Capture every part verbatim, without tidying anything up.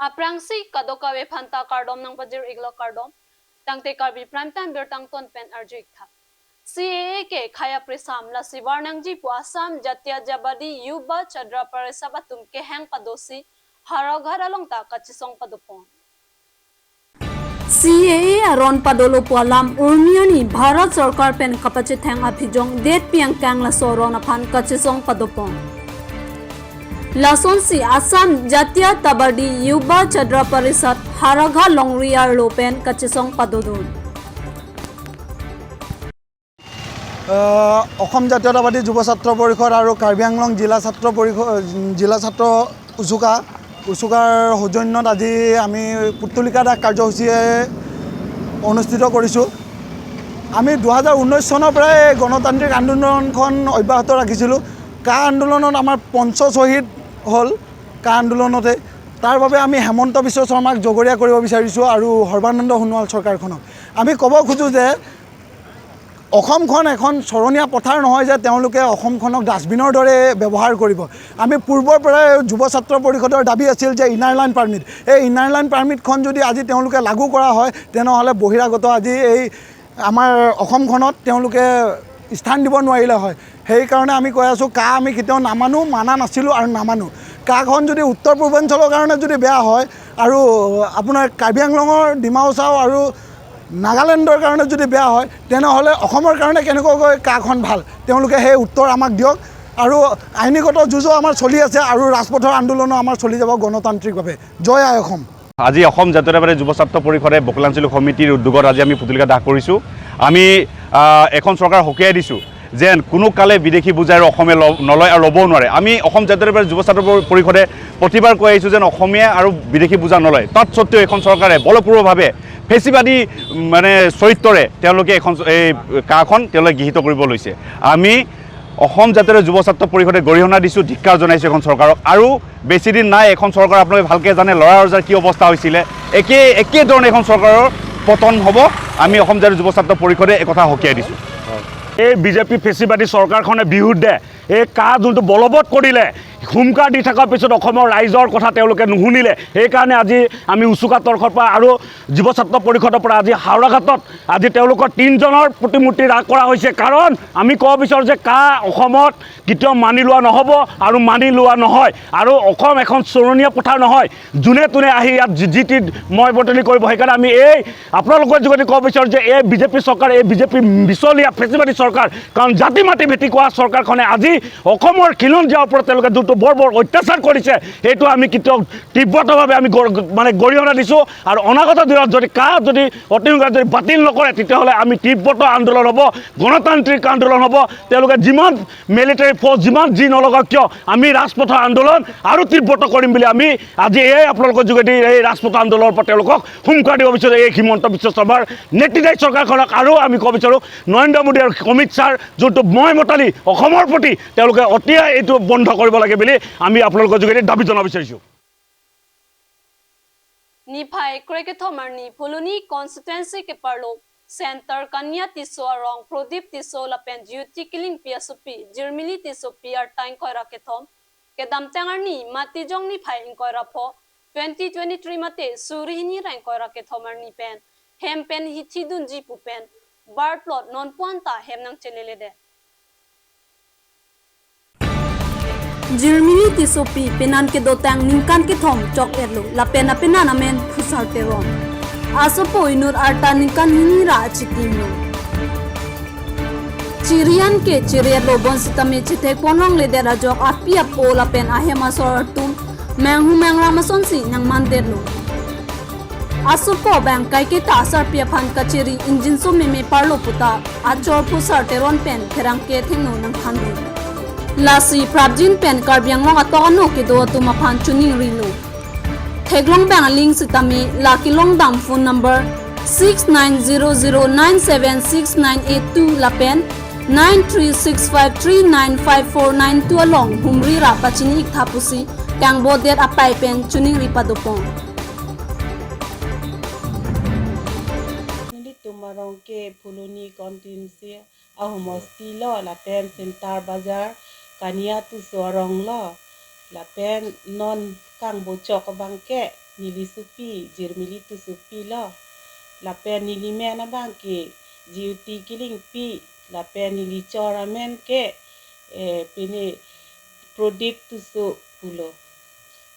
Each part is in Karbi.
Aphrangsi kadokave aphanta kardom nangpajir-iklo, kardom. Tangte Karbi Prime Time birta angton pen arju-ik tha. C A A ke khei aprisam, lasi var nangji pu Assam Jatiyatabadi Yuva Chhatra Parishad atum kehang padosi Howraghat along ta kachesong padopon. C A A aron padolo pu alam urmi arni Bharat Sorkar pen kapachethang aphijong detpi angkang laso aron aphan kachesong padopon. Lasonsi Assam Jatiyatabadi Yuva Chhatra Parishad Howraghat longri arlo pen kachesong padodun. আহ, অসম জাতীয়তাবাদী যুৱ ছাত্ৰ পৰিষদ আৰু কাৰ্বি আংলং জিলা ছাত্ৰ পৰিষদ, জিলা ছাত্ৰ উচুকা, উচুকাৰ সৌজন্যত আজি আমি পুতলিকা দাহ কাৰ্যসূচীয়ে অনুষ্ঠিত কৰিছোঁ। আমি দুহেজাৰ ঊনৈছ চনৰ পৰাই গণতান্ত্ৰিক আন্দোলনখন অব্যাহত ৰাখিছিলোঁ। কা আন্দোলনত আমাৰ পঞ্চ শ্বহীদ হ'ল, কা আন্দোলনতে। তাৰ বাবে আমি হিমন্ত বিশ্ব শৰ্মাক জগৰীয়া কৰিব বিচাৰিছোঁ আৰু সৰ্বানন্দ সোণোৱাল চৰকাৰখনক। আমি ক'ব খোজোঁ যে অসমখন এখন চৰণীয়া পথাৰ নহয় যে তেওঁলোকে অসমখনক ডাষ্টবিনৰ দৰে ব্যৱহাৰ কৰিব। আমি পূৰ্বৰ পৰাই যুৱ ছাত্ৰ পৰিষদৰ দাবী আছিল যে ইনাৰ লাইন পাৰ্মিট, এই ইনাৰ লাইন পাৰ্মিটখন যদি আজি তেওঁলোকে লাগু কৰা হয়, তেনেহ'লে বহিৰাগত আজি এই আমাৰ অসমখনত তেওঁলোকে স্থান দিব নোৱাৰিলে হয়। সেইকাৰণে আমি কৈ আছোঁ, কা আমি কেতিয়াও নামানো, মানা নাছিলোঁ আৰু নামানো। কাখন যদি উত্তৰ পূৰ্বাঞ্চলৰ কাৰণে যদি বেয়া হয় আৰু আপোনাৰ কাৰ্বি আংলঙৰ, ডিমা হাছাও আৰু নাগালেণ্ডৰ কাৰণে যদি বেয়া হয়, তেনেহ'লে অসমৰ কাৰণে কেনেকুৱাকৈ কাখন ভাল? তেওঁলোকে সেই উত্তৰ আমাক দিয়ক আৰু আইনীগত যুঁজো আমাৰ চলি আছে আৰু ৰাজপথৰ আন্দোলনো আমাৰ চলি যাব গণতান্ত্ৰিকভাৱে। জয় আই অসম। আজি অসম জাতীয়তাবাদী যুৱ ছাত্ৰ পৰিষদে বকলাঞ্চলি সমিতিৰ উদ্যোগত আজি আমি পুতলিকা দাহ কৰিছোঁ। আমি, আহ, এখন চৰকাৰ সকীয়াই দিছোঁ যেন কোনো কালে বিদেশী বুজা আৰু অসমে ল-, নলয় আৰু ল'বও নোৱাৰে। আমি অসম জাতীয়তাবাদী যুৱ ছাত্ৰ পৰি-, পৰিষদে প্ৰতিবাৰ কৈ আহিছোঁ যেন অসমীয়া আৰু বিদেশী বুজা নলয়। তৎসত্ত্বেও এখন চৰকাৰে বলপূৰ্বকভাৱে ফেচিবাদী, উম, মানে চৰিত্ৰৰে তেওঁলোকে এখন চ-, এই কাখন তেওঁলোকে গৃহীত কৰিব লৈছে। আমি অসম জাতীয় যুৱ ছাত্ৰ পৰিষদে গৰিহণা দিছোঁ, ধিক্কাৰ জনাইছোঁ এখন চৰকাৰক। আৰু বেছি দিন নাই, এখন চৰকাৰ আপোনালোকে ভালকে জানে, লৰা ৰজাৰ কি অৱস্থা হৈছিলে, একে, একে ধৰণে এখন চৰকাৰৰ পতন হ'ব। আমি অসম জাতীয় যুৱ ছাত্ৰ পৰিষদে এই কথা সকীয়াই দিছোঁ। এই বিজেপি ফেচিবাদী চৰকাৰখনে বিৰুদ্ধে এই কা যোনটো বলবৎ কৰিলে, হুংকাৰ দি থকাৰ পিছত অসমৰ ৰাইজৰ কথা তেওঁলোকে নুশুনিলে। সেইকাৰণে আজি আমি উচুকা তৰ্খৰ পৰা আৰু যুৱ ছাত্ৰ পৰিষদৰ পৰা আজি হাওৰাঘাটত আজি তেওঁলোকৰ তিনিজনৰ প্ৰতিমূৰ্তি ৰাগ কৰা হৈছে। কাৰণ আমি ক'ব বিচাৰোঁ যে কা অসমত কেতিয়াও মানি লোৱা নহ'ব আৰু মানি লোৱা নহয়। আৰু অসম এখন চৰণীয়া পথাৰ নহয়, যোনে তোনে আহি ইয়াত যি, যি টি ময় বতলি কৰিব। সেইকাৰণে আমি এই আপোনালোকৰ যোগেদি ক'ব বিচাৰোঁ যে এই বিজেপি চৰকাৰ, এই বিজেপি মিছলীয়া ফেচিবাদী চৰকাৰ, কাৰণ জাতি মাটি ভেটি কোৱা চৰকাৰখনে আজি অসমৰ খিলঞ্জীয়াৰ ওপৰত তেওঁলোকে যোনটো বৰ বৰ অত্যাচাৰ কৰিছে, সেইটো আমি কেতিয়াও তীব্ৰতাভাৱে আমি গৰ-, মানে গৰিহণা দিছোঁ। আৰু অনাগত দিনত যদি কা যদি অতি সোনকালে যদি বাতিল নকৰে, তেতিয়াহ'লে আমি তীব্ৰতৰ আন্দোলন হ'ব, গণতান্ত্ৰিক আন্দোলন হ'ব। তেওঁলোকে যিমান মিলিটেৰী ফ'ৰ্চ যিমান যি নলগাওক কিয়, আমি ৰাজপথৰ আন্দোলন আৰু তীব্ৰতৰ কৰিম বুলি আমি আজি এই আপোনালোকৰ যোগেদি এই ৰাজপথৰ আন্দোলনৰ পৰা তেওঁলোকক হুংকাৰ দিব বিচাৰোঁ। এই হিমন্ত বিশ্ব শৰ্মাৰ নেতৃত্বাধীন চৰকাৰখনক আৰু আমি ক'ব বিচাৰোঁ, নৰেন্দ্ৰ মোদী আৰু অমিত শ্বাহৰ যোনটো ময় মতালি অসমৰ প্ৰতি, তেওঁলোকে অতিয়ে এইটো বন্ধ কৰিব লাগে বুলি আমি আপোনালোকৰ যোগেদি দাবী জনাব বিচাৰিছোঁ। Niphai krekethom arni Phuloni constituency keparlo Center Kania Tisso arong Prodip Tisso lapen Jyoti Killingpi asopi Jirmili Tissopi arta ingkoi ra kethom kedamtang arni Matijong niphai ingkoi ra pho twenty twenty-three mate suri hini ra ingkoi ra kethom arni pen hem pen hithi dunji pu pen bar plot nonpu anta hem nangcheleledet. Jirmili Tissopi penan kedotang ningkan kethom chok-etlo lapen apenan amen Phusar Teron. Asopo inut arta ningkan hini ra achitimlo. Chiri-an ke chiri-etlo bonsitame chethekpon longledet ajok api apo lapen ahem asor atum manghu mangram asonsi nangmandetlo. Asopo bang kaiketa asarpi aphan kachiri ingjinso meme parlo puta achor Phusar Teron pen pherangke thengno nangthandun. Lasi prapjin pen Karbi Anglong atok ano kedo atum aphan choningrilo. Theklong bang aling sitame la kelongdam phone number six nine zero zero nine seven six nine eight two lapen nine three six five three nine five four nine two along humri ra pachini-ik tha pusi kangbodet apai pen choningri padopon. Nelitum arong ke Phuloni constituency ahomosti lo lapen Center Bazar Kania Tisso arong lo lapen non kangbochok abang ke Neli sopi, Jirmili Tissopi lo. Lapen neli men abang ke Jyoti Killingpi. Lapen neli chor amen ke, eh, pine Prodip Tisso pulo.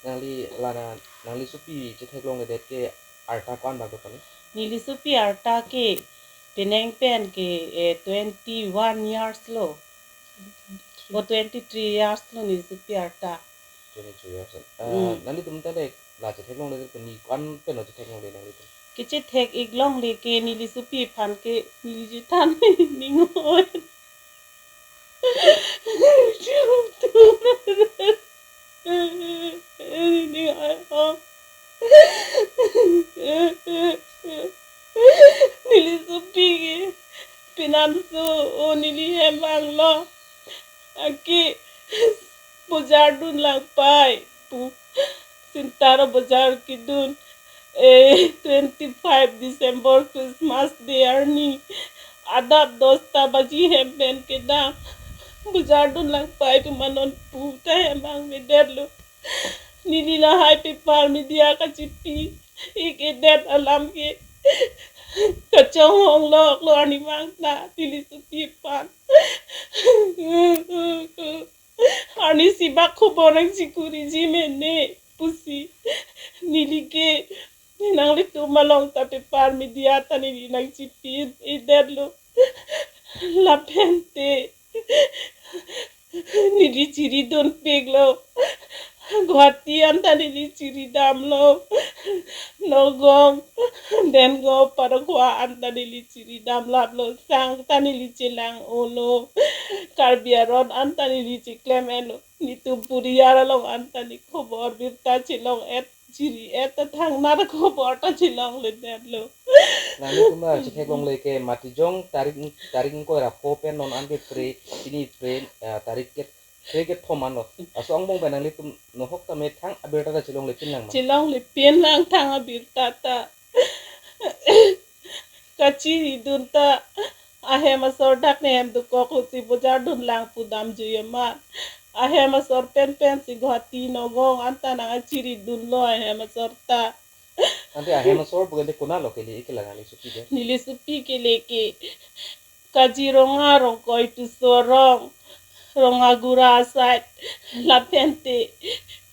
Nangli lana, nangli sopi chetheklongledet ke arta ko-an bak do pani? Neli sopi arta ke penang pen ke, eh, twenty-one years lo. O twenty-three years lo neli sopi arta. Twenty-three years. Eh, Hmm. Nanglitum ta le la chetheklongle pini ko-an pen lo chetheklongle nanglitum? Kechethek-ik longle ke neli sopi aphan ke neli chethan ning oi. Neli sopi ke penanso o neli hem vanglo. Anke bojar dunlang pai pu. Sintaro bojar kedun. Eh, twenty-five December Christmas Day arni. Adap dosta baji hem pen kedam. Bojar dunlang pai pu ma non puta hem vangvedetlo. Neli lahai pepar media kachipi-ik-edet alam ke kachonghongloklo arnivang ta neli sopi aphan. Arnisi bak khobor nangchikuriji mene pusi. Neli ke nanglitum along ta pepar media ta neli nangchipi-edetlo. Lapen te neli chiridunpiklo. Guwahati anta neli chiridamlo. Nagaon, Dengong, Parakuwa anta neli chiridamlaplo. Sang ta neli chelang-olo. Karbi aron anta neli cheklem-etlo. Netum puriyar along anta ne khobor birta chelong-et, chiri-et ta thangnar khobor ta chelongledetlo. Nanglitum chetheklongle ke matijong tarik, tarik ingkoi ra pho pen non anke pre, pini pre, eh, tarik ke, pre kethom anlo. Laso angbong pen nanglitum nohok tame thang abirta ta chelonglepinlang ma? Chelonglepinlang thang abirta ta. Kachiridun ta ahem asor dak ne hem dokok hosi bojar dunlang pu damjui amat. Ahem asor penpen si Guwahati, Nagaon anta nangchiridunlo ahem asor ta. Ante ahem asor pu ke ante konatlo kele-ik ke la nangli sopi ke? Neli sopi kele ke Kaziranga Rongkoi Tisso arong, Rongagura aside, lapen te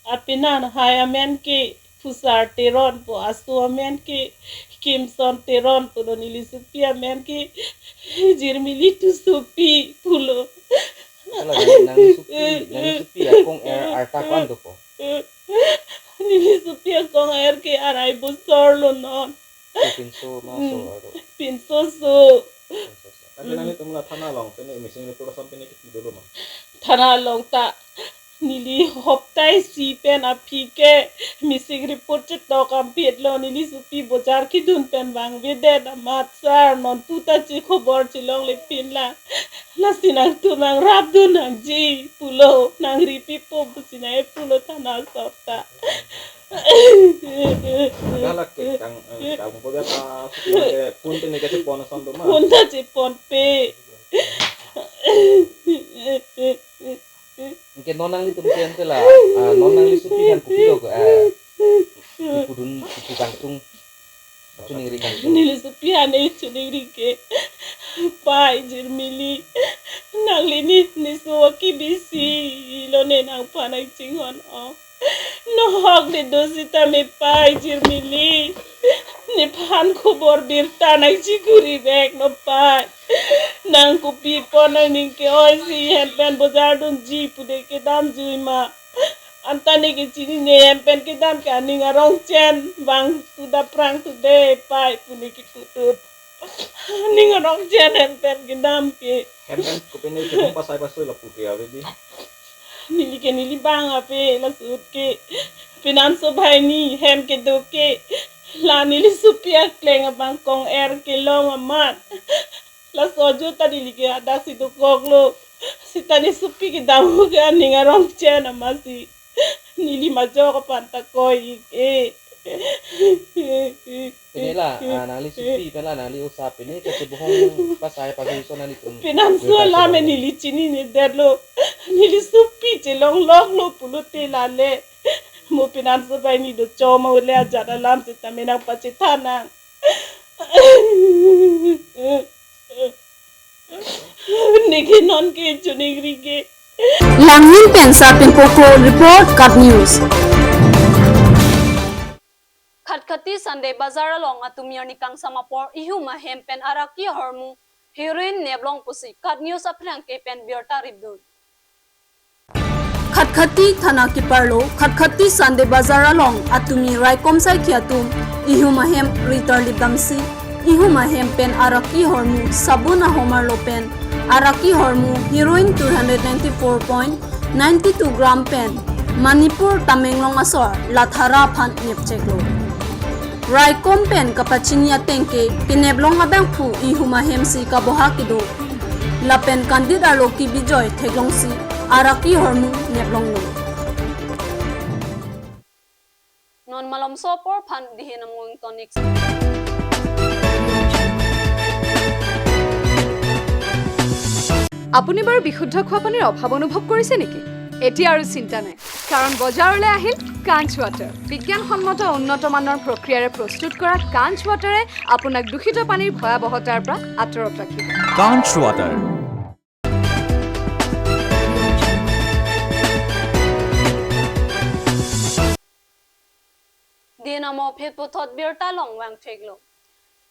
apenan hai amen ke Phusar Teron pu, aso amen ke Kimson Teron pu, do neli sopi amen ke Jirmili Tissopi pulo. Hala nangli, nangli sopi, nangli sopi akong er arta ko-an dopo? Neli sopi akong er ke arai bosor lo non. So pinso ma so Hmm. Aro? Pinso so. Pinso so. Ante Hmm. nanglitum la thana along pine missing report asam pine kipi dolo ma? Thana along ta neli hopta isi pen aphi ke missing report chetok ampitlo, neli sopi bojar kedun pen vangvedet amat sar non puta che khobor chelonglepinlang. Lasi nangtum nangrapdun nangji pulo, nangripipo pusi nangpulo thana asor ta. Hala ke kang, eh, kang boda ta ke phone te ne ke chepon ason do ma? Phone ta cheponpe. Anke non nanglitum ke ante la, ah, non nangli sopi aphan kopilo ko, ah, ipudun, ipu kangtung, choningri kangtung. Neli sopi aphan ne choningri ke, Pai Jirmili, nangli ne, ne so kebisi lo ne nangphan nangchinghon-ong. Nohok ne do sitame Pai Jirmili, nephan khobor birta nangchikurivek non Pai. Nang kopi apot nangning ke-oi si hem pen bojar dunji pu ne kedamjui ma? Anta ne kechinine hem pen kedam ke aning arong chen vang tuda prang tude Pai pu ne kepudun. Aning arong chen hem pen kedam ke. Hem pen kopine kebong pasai pasoi lapu ke ave di. Neli ke neli bang ave, laso ahut ke penanso banghini hem kedo ke la neli sopi akleng abang kong er kelong amat. Laso ajo ta neli ke hadak si dokoklo. Seta ne sopi kedam ahut ke aning arong chen amatsi neli majok aphan ta koi-ik-e. Pine la, ah, nangli sopi pen la nangli osa pine kachebohong pasai pasoi ason nanglitum penanso alam neli chininedetlo. Neli sopi chelongloklo pulote lale. Mo pinan sebai ni do cho mo le ajat alam sitame nangpachethan nang. Neke non ke chuning ri ke. Langhin pen Sarpin Pokro report, KAT News. Khatkhati Sunday Bazar along atumi arni kangsam apor ihum ahem pen araki ahormu heroin neplong pusi KAT News aphrang ke pen birta ripdun. Khatkhati thana keparlo Khatkhati Sunday Bazar along atumi raikom saikhi atum ihum ahem ritar lipdamsi ihum ahem pen araki ahormu sabun ahomar lo pen araki ahormu heroin two hundred ninety-four point ninety-two gram pen Manipur Tamenglong asor Lathara aphan nepcheklo. Raikom pen kapachini ateng ke keneplong abangphu ihum ahem si kaboha kedo. Lapen kandit arlo ke Bijoy theklongsi araki ahormu neplonglo. Non malomso apor aphan dihe namung tonic. আপুনি বাৰু বিশুদ্ধ খোৱা পানীৰ অভাৱ অনুভৱ কৰিছে নেকি? এতিয়া আৰু চিন্তা নাই, কাৰণ বজাৰলৈ আহিল কাঞ্চ ৱাটাৰ। বিজ্ঞানসন্মত উন্নত মানৰ প্ৰক্ৰিয়াৰে প্ৰস্তুত কৰা কাঞ্চ ৱাটাৰে আপোনাক দূষিত পানীৰ ভয়াৱহতাৰ পৰা আঁতৰত ৰাখিব। Kanch Water. Dihe namo phit puthot birta along vangtheklo.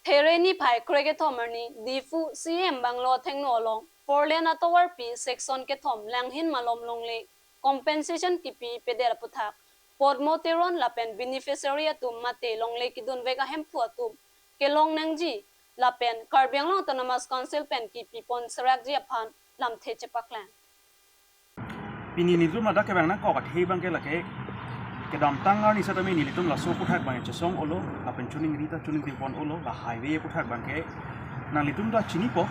There niphai krekethom arni Diphu C M bungalow athengno along four lane atovarpi section kethom Langhin malom longle compensation kipi pedet aputhak Podmo Teron lapen beneficiary atum mate longle kedunvek ahemphu atum kelong nangji lapen Karbi Anglong Autonomous Council pen kipipon serakji aphan lamthe chepaklang. Pini nelitum ladak kevang nangkok athe abangke lake kedamtang arni setame nelitum laso aputhak abang chesong olo, lapen chuning ri ta chuning ripon olo, la highway aputhak abangke nanglitum ta chinipo,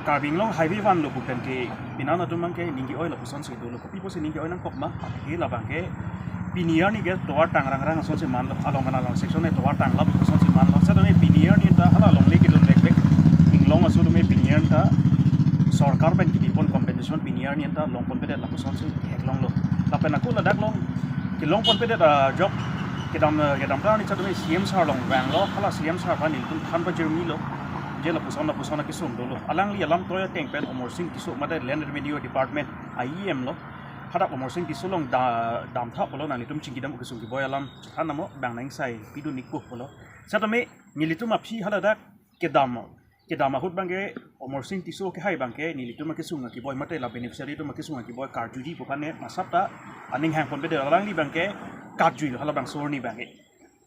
Karbi Anglong highway vanlo pu pen ke pinan atum abangke ning ke-oi lapusonsi dolo. Kopi pusi ning ke-oi nangkok ma, athe labangke pini arni ke tovar tang rangrang asonsi manlo, along kana along section e tovar tang lapu asonsi manlo. Setame pini arni ta hala longle kedunvekvek inglong aso tame pini arni ta sorkar pen kipipon compensation pini arni ta longponpedet lapusonsi theklonglo. Lapen ako ladak along kelongponpedet ajok kedam, kedamtang arni setame C M sir along vanglo, hala C M sir aphan nelitum than pajirmilo. Je lapuson lapuson akesung dolo. Alangli alam toi ateng pen Amarsing Tisso mate Land Revenue Department I E M lo. Hadak Amarsing Tisso along da-, damtha pulo nanglitum chingkidam kesung keboi alam chethan namo bang nang sai pidun ikpo pulo. Setame nelitum aphi haladak kedam, kedam ahut abangke Amarsing Tisso kehai abangke nelitum akesung akeboi mate la beneficiary atum akesung akeboi karjuji pu aphan ne masap ta aning hangponpedet, alangli abangke karjuilo halabangso arni abangke.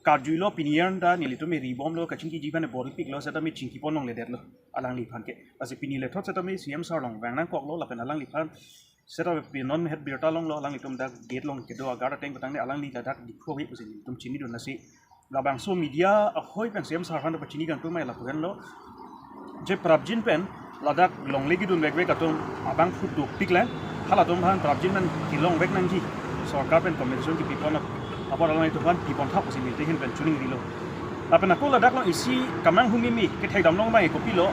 Karjuilo pini arni ta nelitum ribomlo kachingkiji aphan ne bor-ipiklo setame chingkipon longledetlo alangliphan ke. Lasi pini lethot setame C M sir along vang nangkoklo lapen alangliphan setame pini non het birta longlo, alanglitum dak gate along kedo a-guard ateng petang ne alangli ladak Diphu ave pusi nelitum chinidun, lasi labangso media ahoi pen C M sir aphan ta pachini kangtung mai lapu henlo. Je prapjin pen ladak longle kedunvekvek atum abangphu dopiklang, halatum aphan prapjin pen kelongvek nangji, sorkar pen compensation kipipon apor alanglitum aphan pipontha pusi nelitum ahin pen chuning rilo. Lapen ako ladak along isi kamang humimi kethekdam long abang kopilo,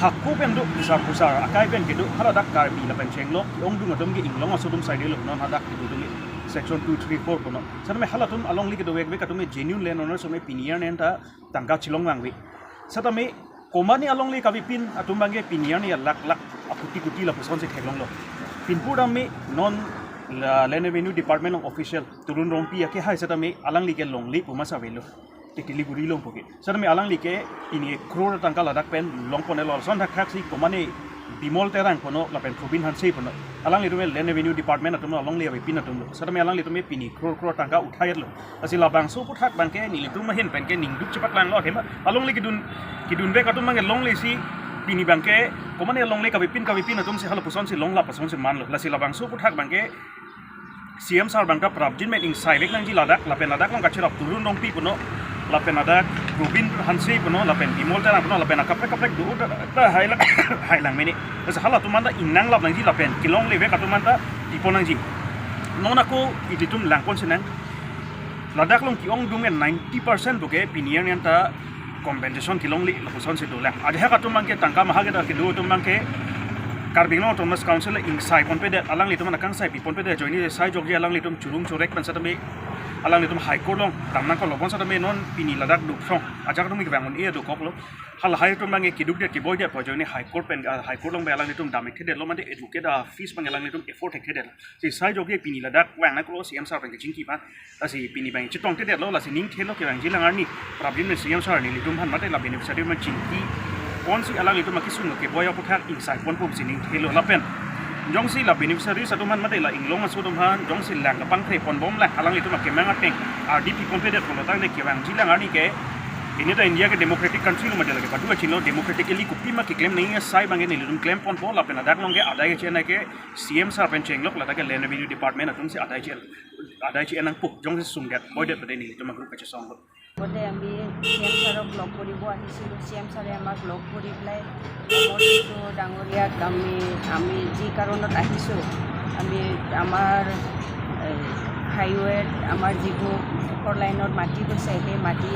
hako pen do, pisar pusar akai pen kedo, haladak Karbi lapen Chenglok ke-ongdung atum ke inglong aso atum saidelo, non hadak kedo atum ke section two three four puno. Setame halatum alongle kedunvekvek atum ke genuine land owners atum ke pini arni ta tangka chelongvangve. Setame komatne alongle kavepin atum abangke pini arni lakh lakh, a koti koti lapusonsi theklonglo. Pinpur dam me non la Land Revenue Department along official Turun Rongpi akehai setame alangli ke longle pu ma asai avelo. Te Siliguri along pu ke. Setame alangli ke pini crore tangka ladak pen longponlo, lason thakthaksi komatne Bimol Terang puno lapen Probin Hanse puno. Alanglitum Land Revenue Department atum alongle avepin atumlo. Setame alanglitum pini crore crore tangka uthai-etlo. Lasi labangso aputhak abangke nelitum ahin pen ke ningduk chepaklanglo, akhema alongle kedun, kedunvek atum abangke longle si pini abangke komatne alongle kavepin kavepin atum si halapusonsi long lapusonsi manlo. Lasi labangso aputhak abangke C M sir abang ta prapjin pen ingsaivek nangji ladak, lapen ladak along kacherap Turun Rongpi puno, lapen ladak Probin Hanse puno, lapen Bimol Terang puno, lapen akaprek kaprek do ta, ta hailang, hailang mene. Lasi halatum aphan ta ingnanglap nangji lapen kelonglevek atum aphan ta pipon nangji. Non ako ilitum langpon sinang. Ladak along ke-ongdung ke ninety percent pu ke pini arni ta compensation kelongle lapusonsi dolang. Ajahak atum abangke tangka maha keta kedo atum abangke Karbi Anglong Autonomous Council le ingsai ponpedet, alanglitum akangsai pi ponpedet ajoine sai jokji alanglitum churung churek pen setame alanglitum High Court along damnang kolo, bonsitame non pini ladak duk song ajak atum kevang un-e dokoklo. Halahai atum abang kedukdet keboidet pu ajoine High Court pen, ah, High Court along abang alanglitum dam-ik thedetlo, mate advocate a-fees abang alanglitum afford thekthedetlo. Si sai jokji pini ladak vangnang kolo C M sir pen kechingki aphan. Lasi pini abang chetong thedetlo, lasi ning thelo kevangji alang arni prabin pen C M sir nelitum aphan mate la beneficiary aphan chingki ponsi alanglitum akesung keboi aputhak ingsai ponpo pusi ning thelo lapen jongsi la beneficiaries atum aphan mate la Inglong aso atum aphan jongsi lang kapangthre ponbomlang, alanglitum akemang ateng ardi pi ponpedet pulo tangte kevangji alang arni ke ini ta India ke democratic country lo, mate lake padu achinlo, democratically kopima keklem nangji asai abang ke nelitum klem ponpo lapen ladak along ke adai ke chena ke C M sir pen chenglok, ladak ke Land Revenue Department atumsi adai chen, adai chen nangpo, jongsi sungdet boidet pada nelitum a-group kachesonglo. আগতে আমি C M ছাৰক লগ কৰিব আহিছিলোঁ। C M ছাৰে আমাক লগ কৰি পেলাই অমৰ টিছো ডাঙৰীয়াক আমি, আমি যি কাৰণত আহিছোঁ, আমি আমাৰ, এই, হাইৱেত আমাৰ যিটো ফ'ৰ লাইনত মাটি গৈছে, সেই মাটি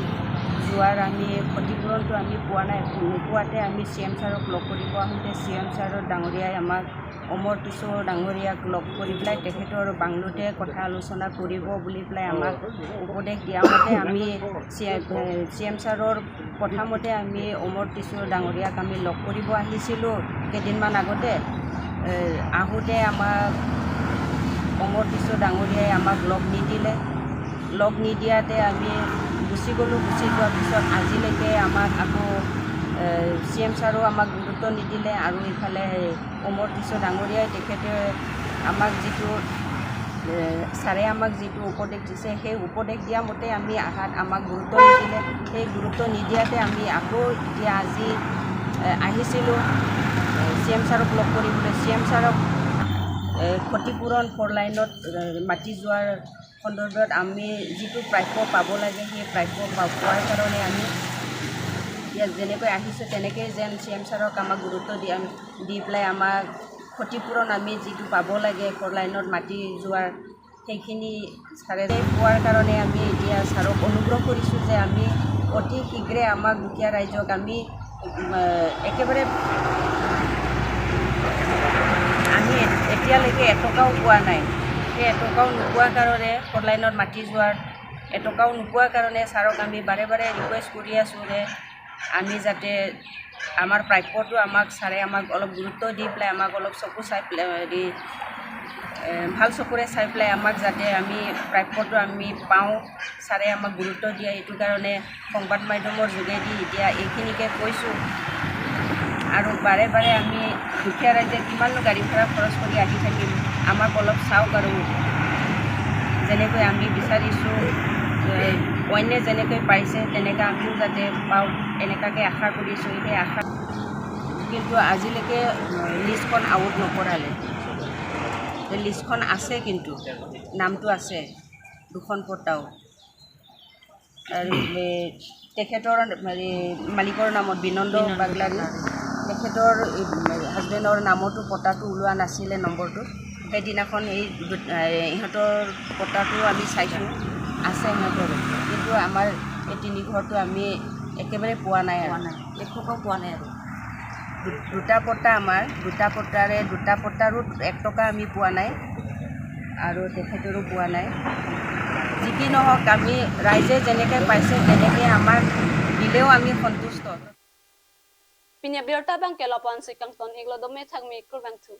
যোৱাৰ আমি ক্ষতিপূৰণটো আমি পোৱা নাই। নোপোৱাতে আমি চি এম ছাৰক লগ কৰিব আহোঁতে চি এম ছাৰৰ ডাঙৰীয়াই আমাক অমৰ টিছো ডাঙৰীয়াক লগ কৰি পেলাই তেখেতৰ বাংলোতে কথা আলোচনা কৰিব বুলি পেলাই আমাক উপদেশ দিয়া মতে আমি চি এম, চি এম ছাৰৰ কথা মতে আমি অমৰ টিছো ডাঙৰীয়াক আমি লগ কৰিব আহিছিলোঁ কেইদিনমান আগতে। এ, আহোঁতে আমাক অমৰ টিছো ডাঙৰীয়াই আমাক লগ নিদিলে। লগ নিদিয়াতে আমি গুচি গ'লোঁ। গুচি যোৱাৰ পিছত আজিলৈকে আমাক আকৌ, এ, চি এম ছাৰো আমাক গুৰুত্ব নিদিলে আৰু ইফালে অমৰ টিছো ডাঙৰীয়াই তেখেতে আমাক যিটো, এ, ছাৰে আমাক যিটো উপদেশ দিছে, সেই উপদেশ দিয়া মতে আমি আহাত আমাক গুৰুত্ব নিদিলে। সেই গুৰুত্ব নিদিয়াতে আমি আকৌ এতিয়া আজি, এ, আহিছিলোঁ, এ, চি এম ছাৰক লগ কৰিবলৈ। চি এম ছাৰক, এ, ক্ষতিপূৰণ ফ'ৰ লাইনত, এ, মাটি যোৱাৰ সন্দৰ্ভত আমি যিটো প্ৰাপ্য পাব লাগে, সেই প্ৰাপ্য পা-, পোৱাৰ কাৰণে আমি ইয়াত যেনেকৈ আহিছোঁ, তেনেকৈ যেন চি এম ছাৰক আমাক গুৰুত্ব দি, দি পেলাই আমাক ক্ষতিপূৰণ আমি যিটো পাব লাগে, ফ'ৰ লাইনত মাটি যোৱাৰ, সেইখিনি ছাৰে পোৱাৰ কাৰণে আমি এতিয়া ছাৰক অনুগ্ৰহ কৰিছোঁ যে আমি অতি শীঘ্ৰে আমাক দুখীয়া ৰাইজক আমি, উম, একেবাৰে আমি এতিয়ালৈকে এটকাও পোৱা নাই। সেই এটকাও নোপোৱাৰ কাৰণে, ফ'ৰ লাইনত মাটি যোৱাৰ এটকাও নোপোৱাৰ কাৰণে ছাৰক আমি বাৰে বাৰে ৰিকুৱেষ্ট কৰি আছোঁ যে আমি যাতে আমাৰ প্ৰাপ্যটো আমাক ছাৰে আমাক অলপ গুৰুত্ব দি পেলাই আমাক অলপ চকু চাই পেলাই, হেৰি, এ, ভাল চকুৰে চাই পেলাই আমাক যাতে আমি প্ৰাপ্যটো আমি পাওঁ, ছাৰে আমাক গুৰুত্ব দিয়ে। এইটো কাৰণে সংবাদ মাধ্যমৰ যোগেদি এতিয়া এইখিনিকে কৈছোঁ। আৰু বাৰে বাৰে আমি দুখীয়া ৰাইজে কিমাননো গাড়ী ভাড়া খৰচ কৰি আহি থাকিম, আমাক অলপ চাওক আৰু। যেনেকৈ আমি বিচাৰিছোঁ, এ, অন্যে যেনেকৈ পাইছে, তেনেকৈ আমিও যাতে পাওঁ, এনেকুৱাকৈ আশা কৰিছোঁ। সেই আশা, কিন্তু আজিলৈকে, এ, লিষ্টখন আউট নকৰালে। লিষ্টখন আছে, কিন্তু নামটো আছে দুখন পট্টাও। আৰু, এ, তেখেতৰ, হেৰি, মালিকৰ নামত বিনন্দ বিনন্দ বাগলাৰী, বাগলাৰী। তেখেতৰ, এ, হাজবেণ্ডৰ নামতো পট্টাটো ওলোৱা নাছিলে নম্বৰটো। সেইদিনাখন এই দু-, এ, ইহঁতৰ পট্টাটো আমি চাইছোঁ, আছে সিহঁতৰ, কিন্তু আমাৰ এই তিনি ঘৰটো আমি একেবাৰে পোৱা নাই আৰু। পোৱা নাই, একো পোৱা নাই আৰু। দু-, দুটা পট্টা আমাৰ, দুটা পট্টাৰে, দুটা পট্টাৰো এক টকা আমি পোৱা নাই আৰু তেখেতৰো পোৱা নাই। যি কি নহওক, আমি ৰাইজে যেনেকে পাইছে, তেনেকে আমাক দিলেও আমি সন্তুষ্ট। Pini abirta abang ke lapu-ansi kangton-iklo, dome thakme, kurvangthu.